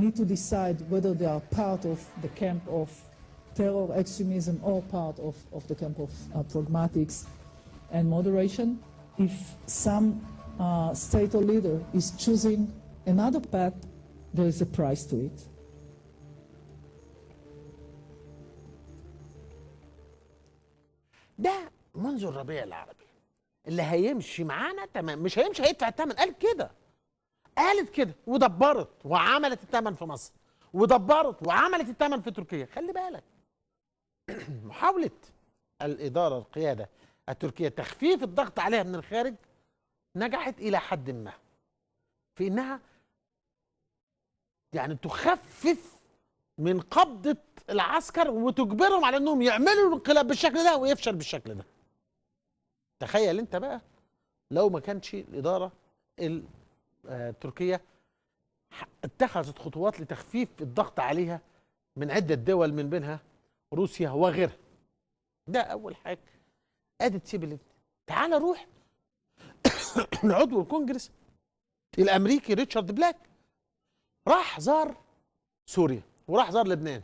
Need to decide whether they are part of the camp of terror, extremism, or part of the camp of pragmatics and moderation. If some state or leader is choosing another path, there is a price to it. ده منذ الربيع العربي اللي هيمشي معانا تمام، مش هيمشي هيدفع الثمن. قالت كده، قالت كده ودبرت وعملت الثمن في مصر، ودبرت وعملت الثمن في تركيا. خلي بالك محاولة الإدارة القيادة التركية تخفيف الضغط عليها من الخارج نجحت إلى حد ما في إنها يعني تخفف من قبضة العسكر وتجبرهم على إنهم يعملوا الانقلاب بالشكل ده ويفشل بالشكل ده. تخيل أنت بقى لو ما كانش الإدارة التركية اتخذت خطوات لتخفيف الضغط عليها من عدة دول من بينها روسيا وغيرها. ده أول حاجة. ادي تسيب اللي. تعال روح لعضو الكونجرس الأمريكي ريتشارد بلاك، راح زار سوريا وراح زار لبنان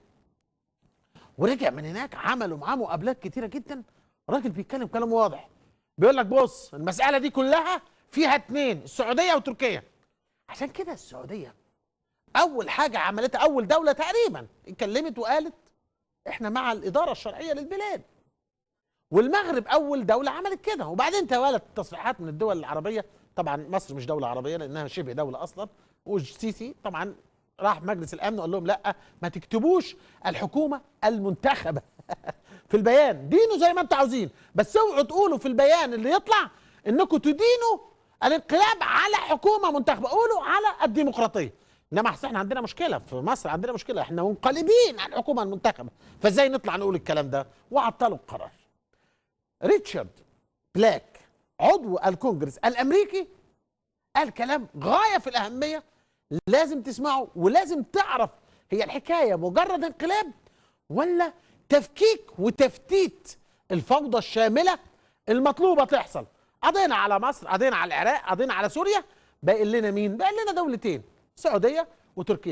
ورجع من هناك، عملوا معاه مقابلات كتيرة جدا. راجل بيتكلم كلام واضح، بيقول لك بص المسألة دي كلها فيها اتنين، السعودية وتركيا. عشان كده السعودية أول حاجة عملتها، أول دولة تقريبا اتكلمت وقالت احنا مع الإدارة الشرعية للبلاد. والمغرب أول دولة عملت كده، وبعدين توالت تصريحات من الدول العربية. طبعا مصر مش دولة عربية لأنها شبه دولة أصلا، والسيسي طبعا راح مجلس الأمن وقال لهم لا ما تكتبوش الحكومة المنتخبة في البيان، دينوا زي ما انتوا عاوزين، بس اوعوا تقولوا في البيان اللي يطلع انكم تدينوا الانقلاب على حكومة منتخبة، قولوا على الديمقراطية. انما احنا عندنا مشكلة في مصر، عندنا مشكلة، احنا منقلبين على الحكومة المنتخبة، فازاي نطلع نقول الكلام ده؟ وعطلوا القرار. ريتشارد بلاك عضو الكونجرس الامريكي قال كلام غاية في الأهمية، لازم تسمعه ولازم تعرف هي الحكاية مجرد انقلاب ولا تفكيك وتفتيت الفوضى الشاملة المطلوبة تحصل. قضينا على مصر، قضينا على العراق، قضينا على سوريا، باقي لنا مين؟ باقي لنا دولتين، السعودية وتركيا.